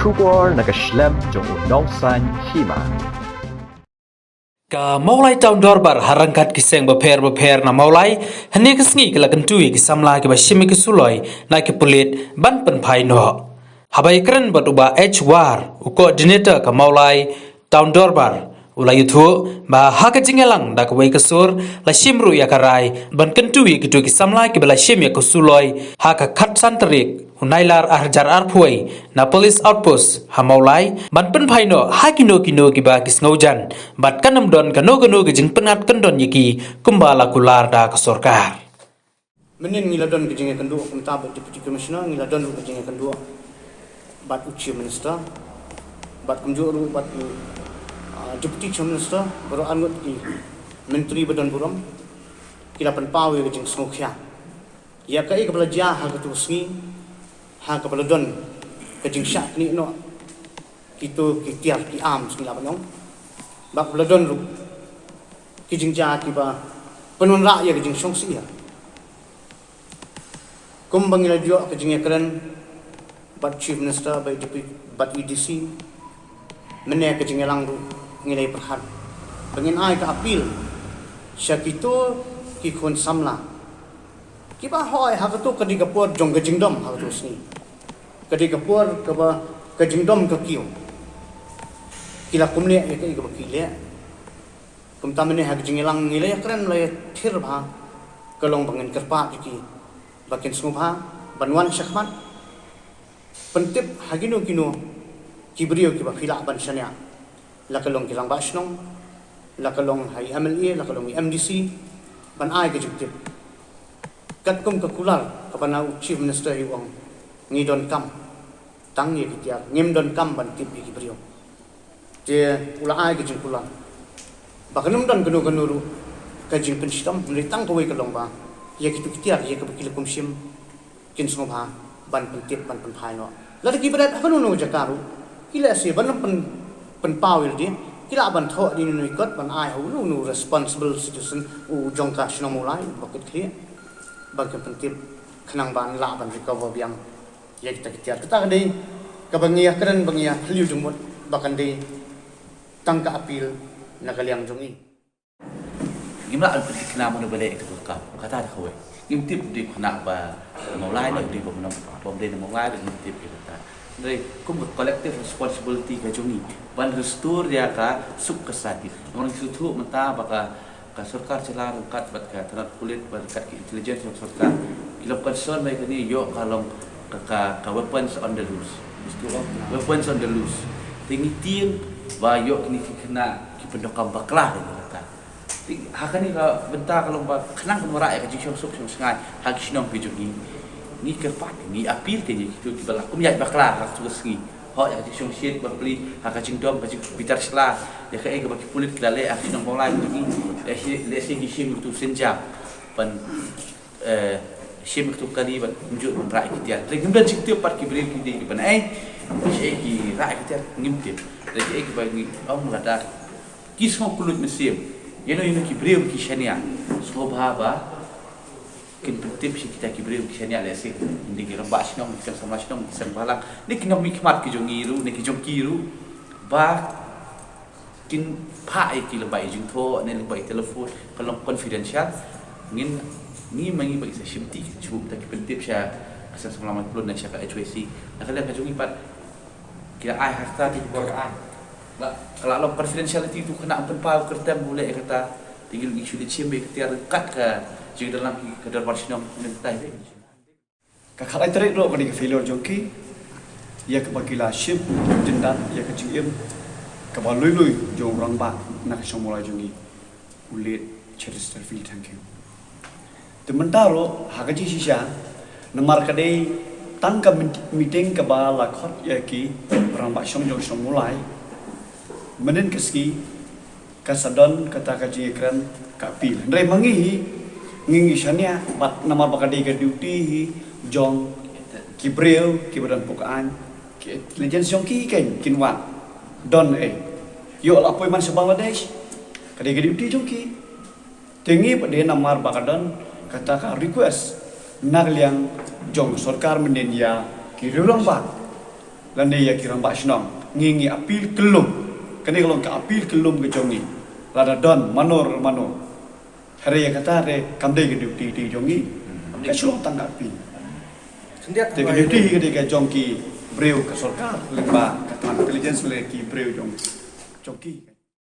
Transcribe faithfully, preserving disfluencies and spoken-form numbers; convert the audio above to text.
Khubor na ka shlem jong u nongsan hima. Ka Mawlai Town Dorbar ha ryngkat ki seng bapher bapher na Mawlai, hynne ka sngi ka la kyntu ïa ki samla kiba shim ïa ki suloi na ki pulit ban pynphai noh. Haba ïakren bad u Bah H War, u coordinator ka Mawlai Town Dorbar, u la ïathuh ba ha ka jingïalang da kawei ka sur la shim ruh ïa ka rai ban kyntu ïa kito ki samla kiba la shim ïa ka suloi ha ka khatsan tarik u Nailar arhajar arphew wei na Police Outpost ha Mawlai ban pynphai noh ha kino kino kiba ki sngewjan bad kan ym don kano kano ka jingpynngat kyndon ïa ki kumba la kular da ka sorkar. Mynnin ngi la don ka jingïakynduh kumta bad Deputy Commissioner, ngi la don ruh ka jingïakynduh bad u Chief Minister, bad kumjuh ruh bad u, ah, Deputy Chief Minister, baroh arngut ki myntri ba don burom, ki la pynpaw ïa ka jingsngewkhia ïa kaei kaba la jia ha kato ka sngi, ha kaba la don ka jingshah knieh noh kito ki tiar ki arms ngi lah ban ong. Bad kaba la don ruh ki jingjia kiba pynwanrah ïa ka jingshongsyier. Kumba ngi la ïoh ka jingïakren bad Chief Minister, bad Deputy, bad A D C, mynne ka jingïalang ruh ngi la ïapyrkhat ba ngin ai ka appeal sha kito ki khun samla kiba hoi ha kato ka dei ka por jong ka jingdom ha kato ka sngi. Ka dei ka por kaba ka jingdom ka kiew. Ki la kumne ïa kaei kaba ki leh. Kumta mynne ha ka jingïalang ngi la ïakren, la ïathir bha, ka long ba ngin kyrpad ïa ki ba kin sngewbha ban wan shakhmat, pyntip ha kino kino ki briew kiba phi lah ban shaniah, la ka long ki rangbah shnong, la ka long ha i M L A, la ka long i M D C, ban ai ka jingtip. Katkum ka kular kaba na u Chief Minister hi u ong, ngi donkam tang ïa ki tiar, ngim donkam ban tip ïa ki briew. Te u la ai ka jingkular ba kan ym don kano kano ruh ka jingpynshitom, hynrei tang kawei ka long ba ïa kito ki tiar, ïa kaba ki la kum shim, kin sngewbha ban pyntip, ban pynphai noh. Lada ki bret ha kano kano jaka ruh, ki lehse ban ym pyn, pynpaw ïa lade, ki lah ban thoh da ïa uno uno i kot ban ai ha uno uno u responsible citizen u jong ka shnong Mawlai ba kit khlieh, ba kin pyntip khnang ban lah ban recover biang ïa kita ki tiar. Kata ka dei kaba ngi ïakren, ba ngi ïa phylliew jingmut, ba kan dei tang ka appeal na ka liang jong ngi. Ngim lah ban pynthikna mano ba leh ïa kato ka kam, kata da kawei. Ngim tip, dei khynnah ba Mawlai ne dei ba mano, ba ym dei na Mawlai, ngim tip ïa kata. Hynrei kum ka collective responsibility ka jong ngi ban restore ïa ka suk ka sati. Namar ngi sngewthuh mynta ba ka, ka sorkar jylla ryngkat bad ka tnat pulit bad ryngkat ki intelligence jong sorkar, ki long concern ba ïa kane ïoh ka long ka, ka, ka weapons on the loose. Mesti ong weapons on the loose. Te ngi tieng ba ïoh kine ki khynnah ki pyndonkam bakla ïa kata. Te ha kane ka bynta ka long ba khnang ban wanrah ïa ka jingshong suk shong shngaiñ ha ki shnong ki jong ngi, ngi kyrpad, ngi appeal ïa kito kiba la kum ïaid bakla ha kato ka sngi. Hok ïa ka jingshongshit bapli ha ka jingdom, ka jingbitar sla ïa kaei kaba ki pulit ki la leh ha ka shnong Mawlai ka jong ngi. Lehse, lehse ki shim ïa kato u sienjam ban, eh, shim ïa kato ka kali ban kumjuh ban wanrah ïa ki tiar. Te ngim don jingtip pat ki briew ki dei kiban ai, shaei ki rah ïa ki tiar ngim tip. Te kiei kiba ngi ong lada ki sngewkylluid mynsiem, ïano ïano ki briew ki shaniah, sngewbha ba kin pyntip sha kita ki briew ki shaniah, lehse kin dei ki rangbah shnong, ki samla shnong, ki seng bhalang, ne ki nongmihkhmat ki jong ngi ruh, ne ki jong ki ruh, ba kin phah ïa ki lyngba i jingthoh ne lyngba i telephone, ka long confidential. Ngin, ngi ma ngi ba ngi sa shimti, shu ba ki pyntip sha ka Seng Samla Maiphylloin ne sha ka H Y C. Na ka liang ka jong ngi pat, ki la ai ha kata, te ki bor ka ai. Ba ka la long confidentiality, to khynnah ym pynpaw kyrteng, u leh ïa kata. Te ngi ruh ngi shu leit shim ïa ka tiar ryngkat ka jingdon lang ki, ka dorbar shnong, ngi kata hi. Ka khatlai tarik ruh ka dei ka failure jong ki, ïa kaba ki la shim jyndat ïa ka jingim kaba lui lui jong u rangbah na ka shnong Mawlai jong ngi, u late Cheristerfield Thangkhiew. Te mynta ruh ha ka jingshisha, namar ka dei tang ka meet-, meeting kaba la khot ïa ki rangbah shnong jong shnong Mawlai, mynnin ka sngi ka sa don kata ka jingïakren ka appeal. Hynrei ma ngi hi, ngi ngi shaniah, bad namar ba ka dei ka duty hi jong ki briew kiba don pok aiñ, ki intelligence jong ki, kin, kin wad don ei. Ïoh la poi man sha Bangladesh, ka dei ka duty jong ki. Te ngi pat de namar ba ka don kata ka request na ka liang jong sorkar mynnin ïa ki riew rangbah. Lane ïa ki rangbah shnong, ngi ngi appeal kyllum. Kane ka long ka appeal kyllum ka jong ngi. Lada don mano re mano, hynrei ïa kata re kam dei ka duty jong ngi. Ka shu long tang ka appeal. Te ka duty ka dei ka jong ki briew ka sorkar, lyngba ka thaiñ intelligence lane ki briew jong jong ki.